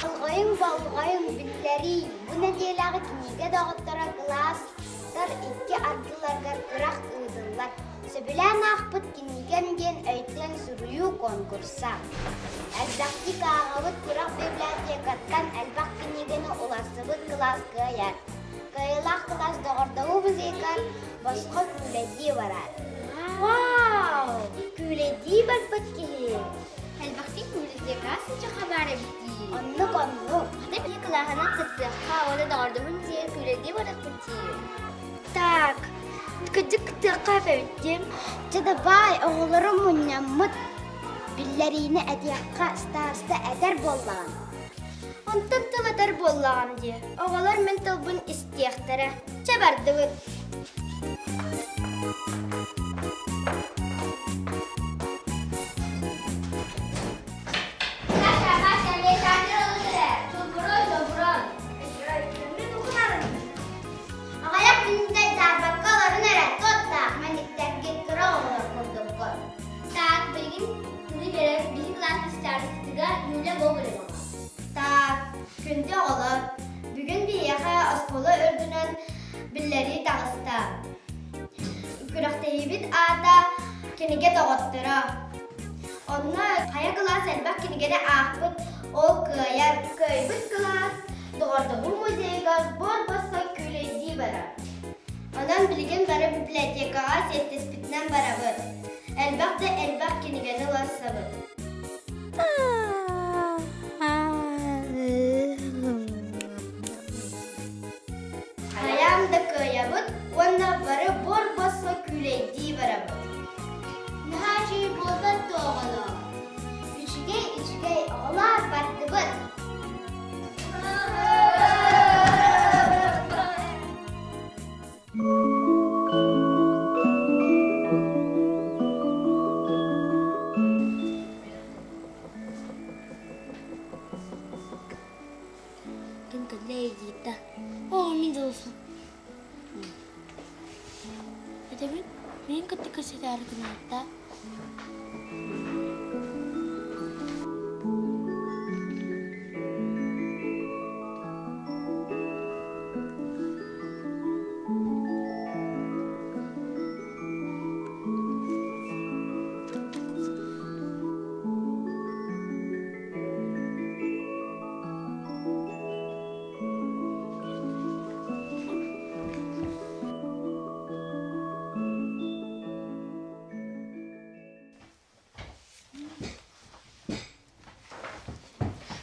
Болҕойуҥ, болҕойуҥ, биллэрии! Бу нэдиэлэҕэ кинигэ доҕотторо кылаастар икки ардыларыгар күрэх ыытыллар. Сөбүлээн аахпыт кинигэм диэн өйтөн суруйуу конкурса. Элбэхтик ааҕабыт күрэх библиотекаттан элбэх кинигэни уларсыбыт кылаас кыайар. Кыайыылаах кылаас доҕордоһуу музейыгар босхо күүлэйдии барар. Вау! Күүлэйдии барбыт киһи! Элбэхтик библиотекаҕа сылдьыахха баар эбит дии. Оннук оннук. Хата биһи кылааһынан кыттыахха уонна доҕордоһун дьиэ күүлэйдии барыахпыт дии. Так, кырдьык кыттыахха эбит диэн. Дьэ давай, оҕолору мунньаммыт. Биллэриини этиэххэ староста этэр буоллаҕым. Онтон тыл этэр буоллаҕым дии. Оҕолор мин тылбын истиэхтэрэ. Чэ бардыбыт. Аҕыйах күнүнэн дьаарбакка олорун эрэ туоттаах мэниктэргэ кыра оҕолор курдуккун. Так, билигин тылы биэрэр биһи кылаас старостатыгар Юля Гоголева. Так, күндү оҕолор, бүгүн биһиэхэ оскуола үрдүнэн биллэрии таҕыста. Күрэхтэһиибит аата «Кинигэ доҕотторо». Онно хайа кылаас элбэх кинигэни аахпыт, ол кыайар. Кыайбыт кылаас доҕордоһуу музейыгар буор-босхо күүлэйдии барар. Онон билигин бары библиотекаҕа сиэттиспитинэн барабыт. Элбэх да элбэх кинигэни уларсабыт. Хайаан да кыайабыт уонна бары буор-босхо күүлэйдии барабыт. Наһаа үчүгэй буолбат дуо оҕолоор? Үчүгэй, үчүгэй оҕолоор бардыбыт. Ким кэллэ диэтэ. Оо, мин дьолусум. Этэбин, мин кытта кэпсэтээри гынаатта.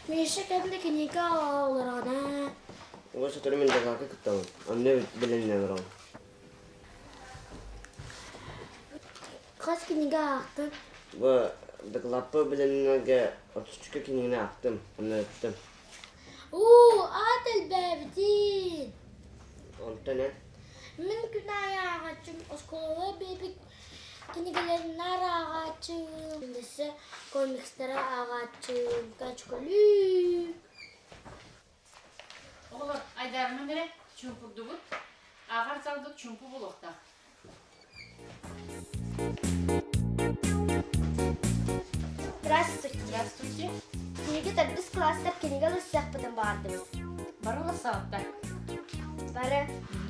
Миша кэннэ кинигэ олороҕуна Уга сотору мин дакаакка кыттабын, онно билиннэ олоробун. Хас кинигэ аахтын? Бу дакылааппы билиннэргэ отуччука кинигэни аахтым, онно ыттым. Уу, аат элбээбитин. Онтон эн? Мин күн аайы ааҕааччым, оскуолаҕа биэрбит кинигэлэрин наар ааҕааччым, өссө комикстары ааҕааччым, качкалык. Оҕолор, айдаарыман эрэ, чуумпурдубут. Ааҕар залгыт чуумпу буолуохтаах. Здравствуйте. Здравствуйте. Кинигэ төрдүс кылаастар кинигэ ылыссыахпытын баҕардыбыт. Бары ылыссаҕыттар. Бары.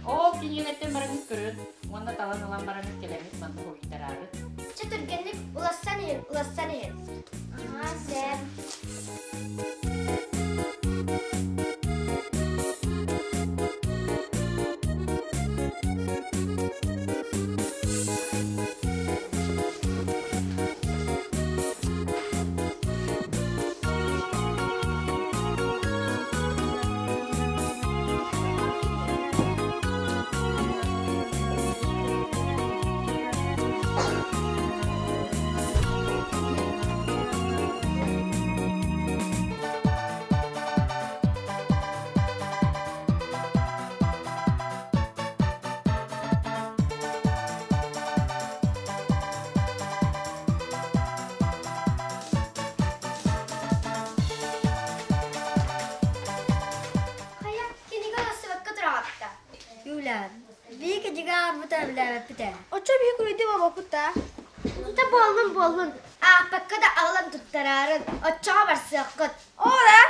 Ол кинигэлэртэн бараҥҥыт көрөн уонна талан ылан бараҥҥыт кэлэммит манна хоруйтараары. Чэ түргэнник улассан иһин, улассан иһин. Аһаа, сэр. ааҕарбыт эбилээбэппит ээ. Оччо биһи күлүйдүү буолбаппыт да. Та буоллун буоллун. Аахпакка да аҕалан туттараарын, оччоҕо барсыаххыт. Ора!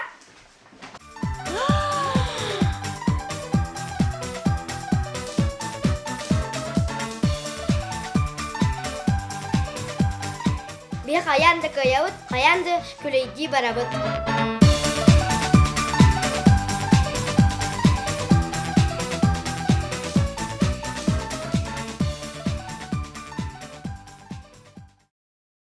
Биһи хайаан да кыайабыт, хайаан да күлэйдии барабыт.